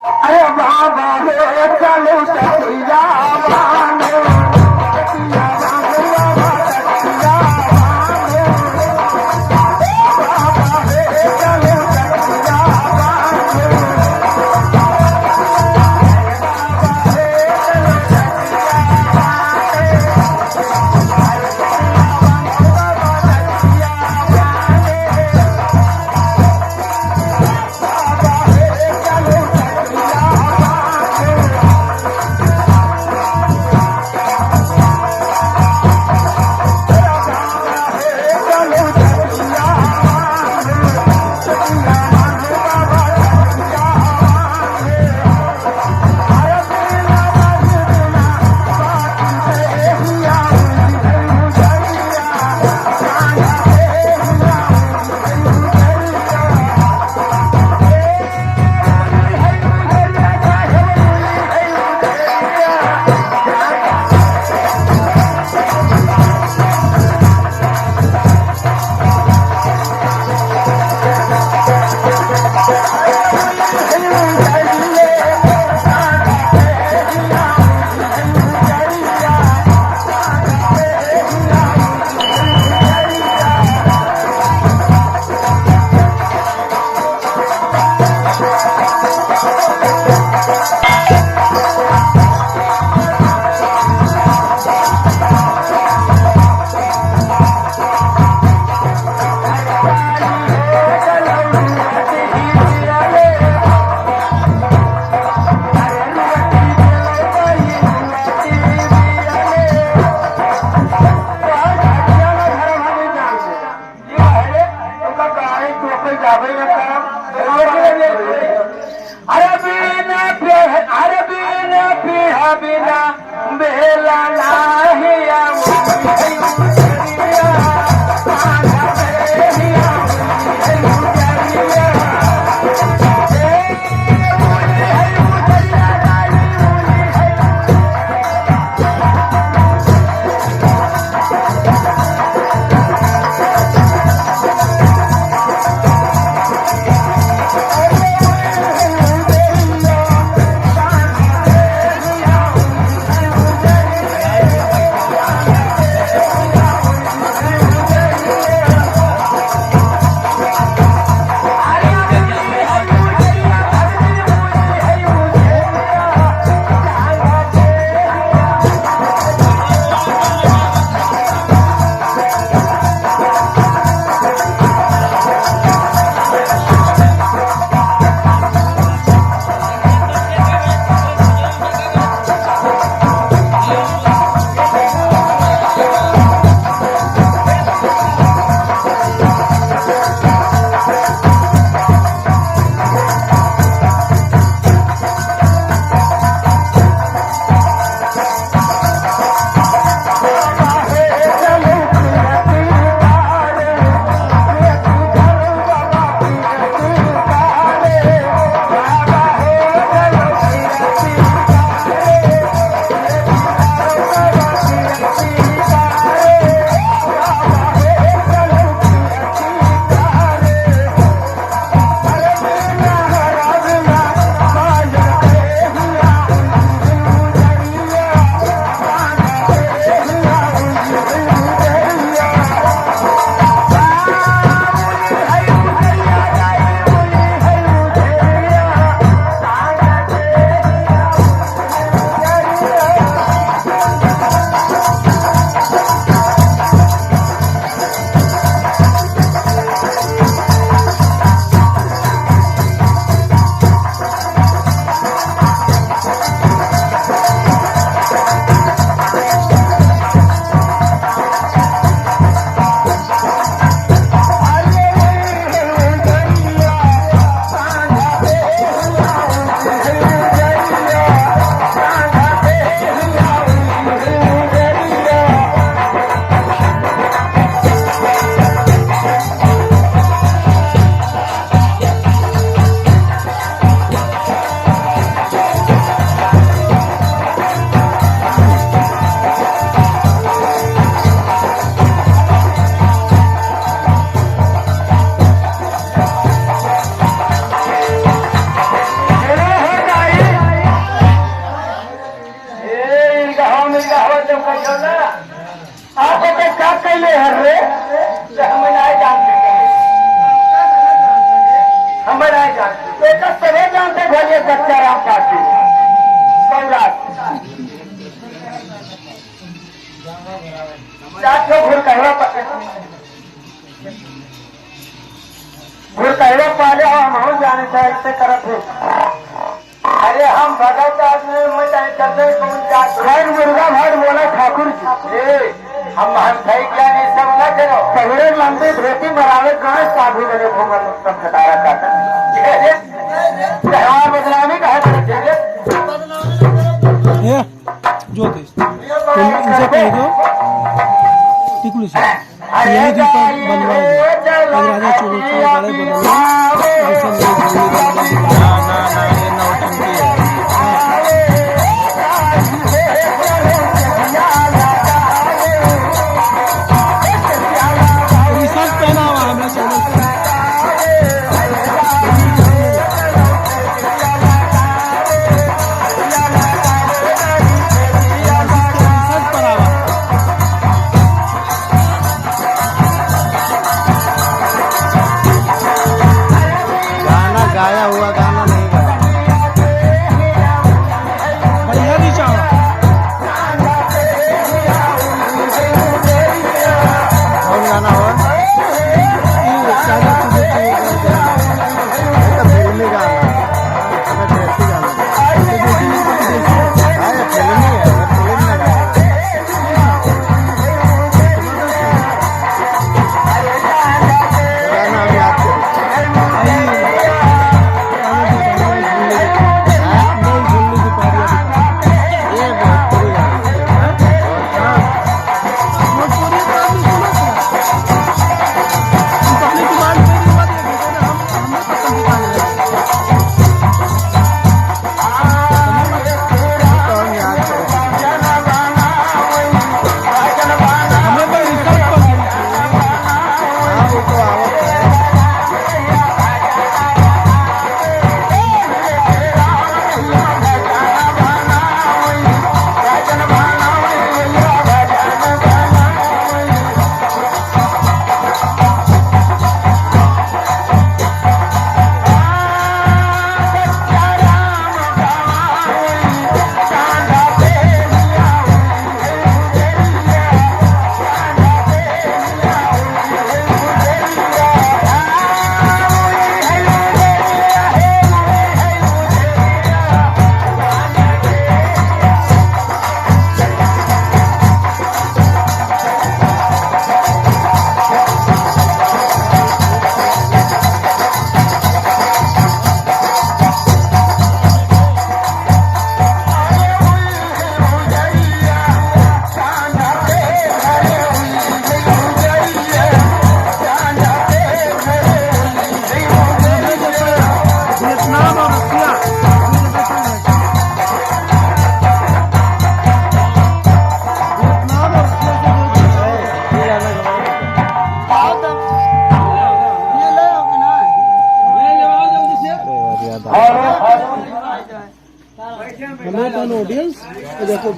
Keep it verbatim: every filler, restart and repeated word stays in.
अरे बाबा रे, चलो चटिया बांधो। अरे बिन पीढ़, अरे बिन पीढ़ बिना बेला नाही। आप तो का कैले हर रे? हम नहीं जानते। हम नहीं जानते। तो का सरे जानते भले बच्चा राम पासी। सम्राट। चार ठो घुर कहवा पा-, घुर कहवा पाले हो, हम हो जाने से ऐसे करत हो। अरे हम भगत आदमी, मैं चाहे करते कौन जात। खैर मुर्गा भाड़ बोला ठाकुर जी। ए, हम, हम भाई क्या नहीं सब ना करो। पगड़े लंबी धोती मरावे गाय साधु बने घूमन उत्तम खटारा काटा। ये, ये, त्योहार बदनामी कहा करते हैं। ये, जो थे। तुम इनसे कह दो, टिकुली से। यही दिन पर बनवाए थे। आज राजा चोरों से बड़े बदलवा, ऐसा नहीं बोलने का। ना, ना, ना, ये नौटंकी है। ये सब पहना हुआ है, मैं समझ गाना गाया हुआ गाना नहीं गाया। बढ़िया भी चाहो। कौन गाना हो? ये राजा तुझे चाहिए। ये तो फिल्मी गाना है। हमें देसी गाना है। हाँ, ये फिल्मी है, हमें फिल्म में गाना है। गाना हम याद करें। Hello, audience, देखो,